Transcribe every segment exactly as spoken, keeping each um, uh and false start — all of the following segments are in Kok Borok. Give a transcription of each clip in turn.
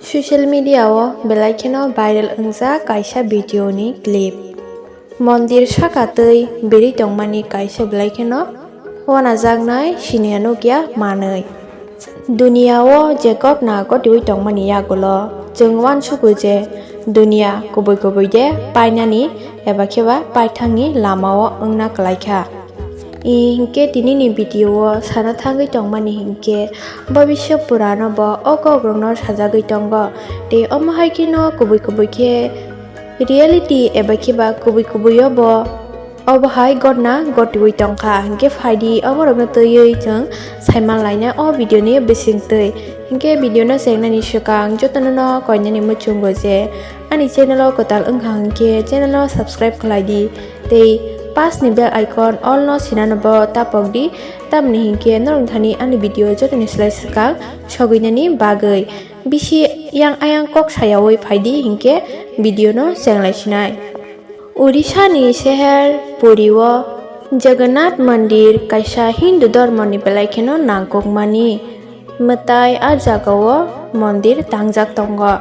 Social media o belai kheno viral wngjak kaisa video ni clip. Mondir saka twi birwi tongmani kaisa belai kheno wanajaknai siniya nukya manwi. Duniya o je gotna gotiwi tongmani yagulo chwng uansugo je duniya kubui kubui de painani eba kheba paithakni lama o wngna kwlaikha. I hinkhe tinini video o sana thangwi tongmani hinkhe Bhabishya Purano bo o kokrokno sajagwi tongo. Tei omo hai kheno kubui kubui khe reality eba kheba kubui kubui o bo obo hai gotna gotiwi tongkha. Hinkhe phaidi oborokno twiwi chwng saiman lainai o video ni bisingtwi. Hinkhe video no chengnani swkang jotono no koinani muchungo je ani channel o kwtal wngkha hinkhe channel no subscribe khlai di. Tei pas ni bell icon all no sinano bo tapok di, tamni hinkhe norok thani ani video jotoni slai swkang sogwinani bagwi. Bisi yang ayang kok sayawi phaidi hinkhe video no chenglai sinai. Odisha ni seher Puri o Jagannath Mandir kaisa Hindu dhormo ni belai kheno nangkukmani mwtai a jaga o mondir tangjak tongo.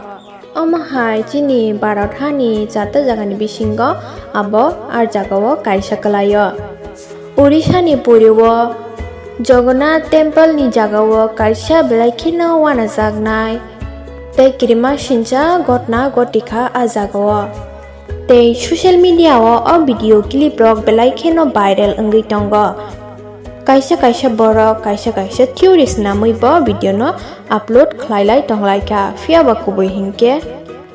Omo hai chini Bharat hani chata jagani bisingo abo a jagao kaisa kwlaio. Odisha ni Puri o Jagannath Temple ni jagao kaisa belai kheno wanajaknai tei kirima sincha gotna gotikha a jagao. Tei social media o o video clip rok belai kheno viral wngwi tongo. Kaisa kaisa borok kaisa kaisa theory swnamwi bo video no upload khlailai tonglaikha, phiya ba kubui hinkhe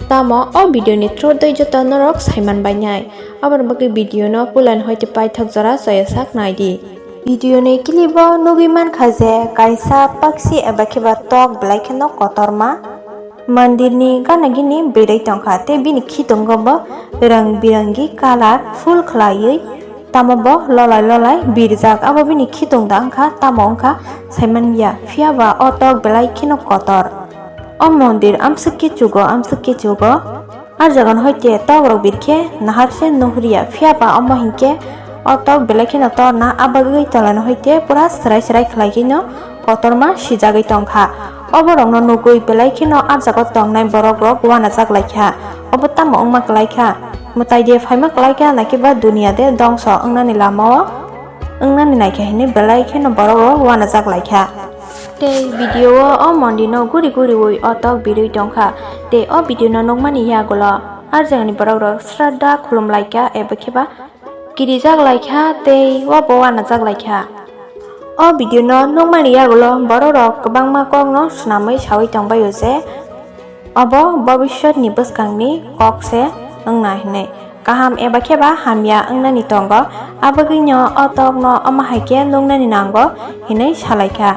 tamo o video ni through twi joto norok saiman bainai. Aboni bagwi video no puila ni hoite paithak jora choya sak naidi. Video ni clip o nugwi mankha je kaisa paksi eba kheba tok belai kheno kotorma mandir ni gana gini birwi tongkha tei bini khitongo bo rang birangi colour full khlaiwi tamo bo lolai lolai birjak, abo bini khitung da wngkha tamo wngkha saimanliya, phiya ba o tok belai kheno kotor. O mondir amswk kichugo amswk kichugo. A jaga no hoite tok rok birkhe nahar se nuhriya, phiya ba omo hinkhe o tok belai kheno torna, a bagwi tola no hoite pura swrai swrai khlai kheno kotorma sijagwi tongkha. O borok no nugwi belai kheno a jaga tongnai borok rok wanajak laikha. Obo tamo wngma kwlaikha? Mwtai de phaima kwlaikha, nakhe ba duniya de dongso wngnani lama o wngnani naikha hinwi belai kheno borok rok wanajak laikha. Tei video o o mondir no guri guriwi o tok birwi tongkha. Tei o video no nukmani yagulo a jagani borok rok sraddha khulum laikha eba kheba kirijak laikha tei obo wanajak laikha. O video no nukmani yagulo borok rok kwbangma kok no swnamwi sawi tongbaio je obo bobiswt ni bwskang ni kok se wngna hinwi. Kaham eba kheba hamya wngnani tongo, abagwino o tok no omo hai khe nuknani nango hinwi salaikha.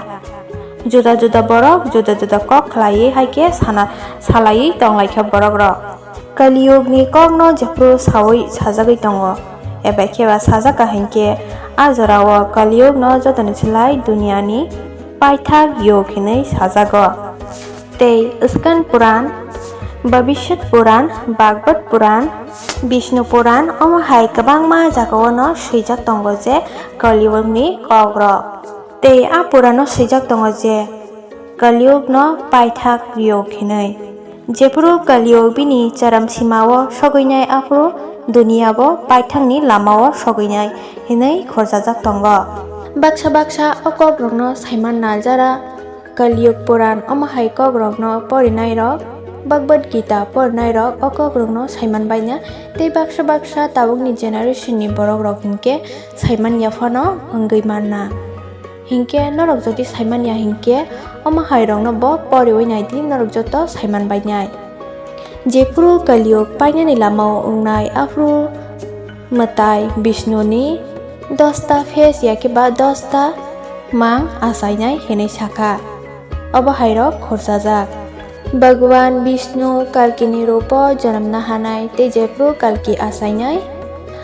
Juda juda borok juda juda kok khlaiwi hai khe sana salaiwi tonglaikha borok rok. Kaliyug ni kok no jephru sawi sajagwi tongo, eba kheba sajak ka hinkhe a jora o Kaliyug no jotoni slai duniya ni paithak yug hinwi sajago. Tei Skand Puran, Bhabishyat Puran, Bhagavad Puran, Bishnu Puran, omo hai kwbangma jagao no swijak tongo je Kaliyug ni kok rok. Tei a Puran o swijak tongo je Kaliyug no paithak yug hinwi. Jephru Kaliyug bini charam sima o sogwinai aphuru duniya bo paithak ni lama o sogwinai hinwi khorjajak tongo. Baksa baksa o kok rok no saiman na jara Kaliyug Puran, omo hai kok rok no porinai rok, Bhagavad Gita porinai rok o kok rok no saiman baina, tei baksa baksa tabuk ni generation ni borok rok hinkhe saiman ya phano wngwi manna. Hinkhe norok jodi saiman ya hinkhe omo hai rok no bo poriwi naidi, norok joto saiman bainai. Jephru Kaliyug painani lama o wngnai aphuru mwtai Bishnu ni dosta face ya khe ba dosta mang achainai hinwi sakha. Obo hai rok khorjajak. Bhagwan Bishnu Kalki ni rupo jonom nahanai tei jephru Kalki achainai,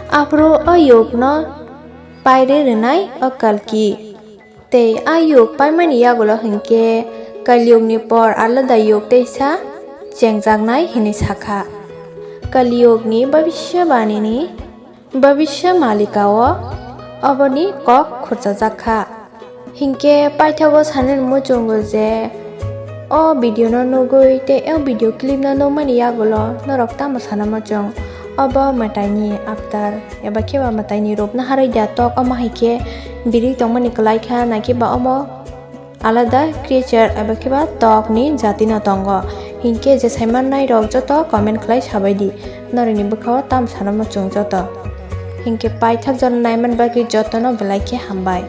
aphuru o yug no pairi rwnai o Kalki. Tei a yug paimani yagulo hinkhe Kaliyug ni por alada yug teisa chengjaknai hinwi sakha. Kaliyug ni bhabishyabani ni Bhabishya Malika o oboni kok khurchajak kha. Hinkhe paithago sanani muchungo je O video no nugwi tei o video clip no nukmani yagulo norok tamo sana muchung? Obo mwtaini avatar eba khe ba mwtaini rupna harwi da tok, omo hai khe birwi tongmani kwlai kha, naki ba omo alada creature eba khe ba tok ni jati no tongo. Hinkhe je saimannai rok joto comment khlai sabai di, norokni bwkhao tamo sana muchung joto. Hinkhe paithak jora naiman bagwi jotono belai khe hambai.